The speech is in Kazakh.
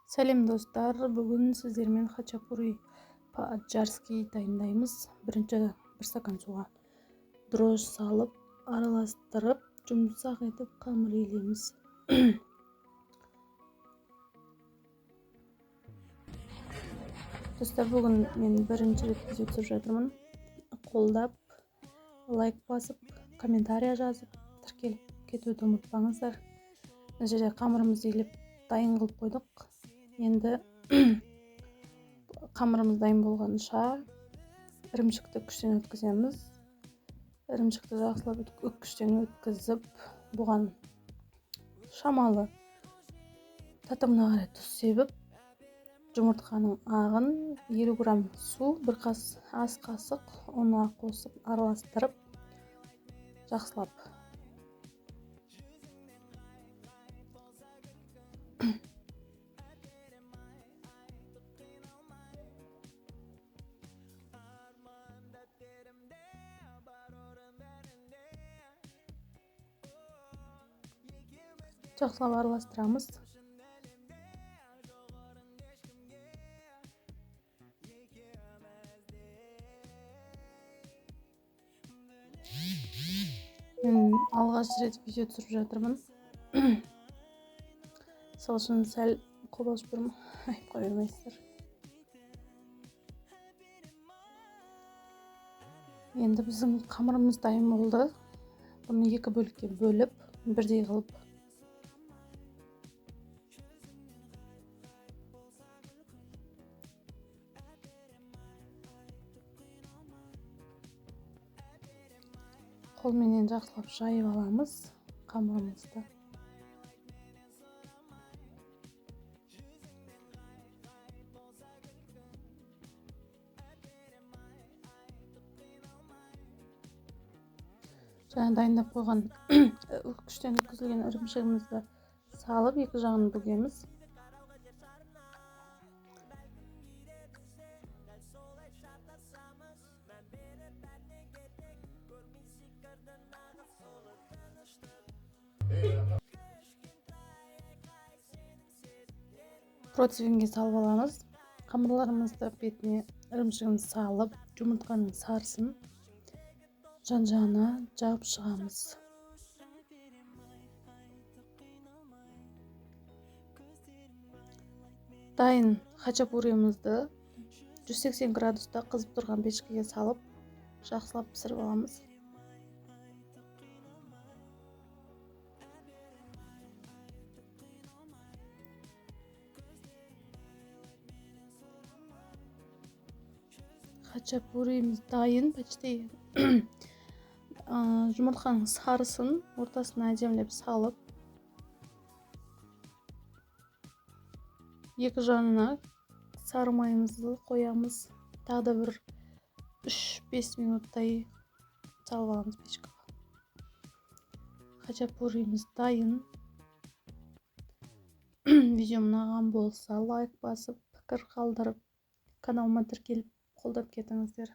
Сәлем, достар! Бүгін сіздермен хачапури по-аджарски дайындаймыз. Бірінші бір стакан суға дрожжи салып, араластырып, жұмсақ етіп қамыр илейміз. Достар, бүгін мен бірінші рет видео түсіріп жатырмын. Қолдап, лайк басып, комментария жазып, тіркеліп кетуді ұмытпаңыздар. Мына жерде қамырымызды илеп, дайын қылып қойдық. Енді қамырымыз дайын болғанша ірімшікті үккіштен өткіземіз. Ірімшікті жақсылап үккіштен өткізіп, бұған шамалы татымына қарай тұз себіп, жұмыртқаның ағын, 50 грамм су, бір ас қасық ұн қосып, араластырып жақсылап. Жақсылап араластырамыз. Мен алғаш рет видео түсіріп жатырмын, сол үшін сәл қобалжып тұрмын, айыпқа бермейсіздер. Енді біздің қамырымыз дайын болды. Бұны екі бөлікке бөліп, бірдей қылып қолменен жақсылап жайып аламыз қамырымызды. Жаңа дайындап қойған, үккіштен өткізілген ірімшігімізді салып, екі жағын бүгеміз. Противеньге салып аламыз қамырларымызды. Бетіне ірімшігін салып, жұмыртқаның сарысын жан жағына жағып шығамыз. Дайын хачапуримізді 180 градуста қызып тұрған пешкеге салып, жақсылап пісіріп аламыз. Хачапуриміз дайын почти. Жұмыртқаның сарысын ортасына әдемілеп салып, екі жағына сары майымызды қоямыз. Тағы да бір 3-5 минуттай салып аламыз печкаға. Хачапуриміз дайын. Видеом ұнаған болса, лайк басып, пікір қалдырып, каналыма тіркеліп, қолдап кетіңіздер.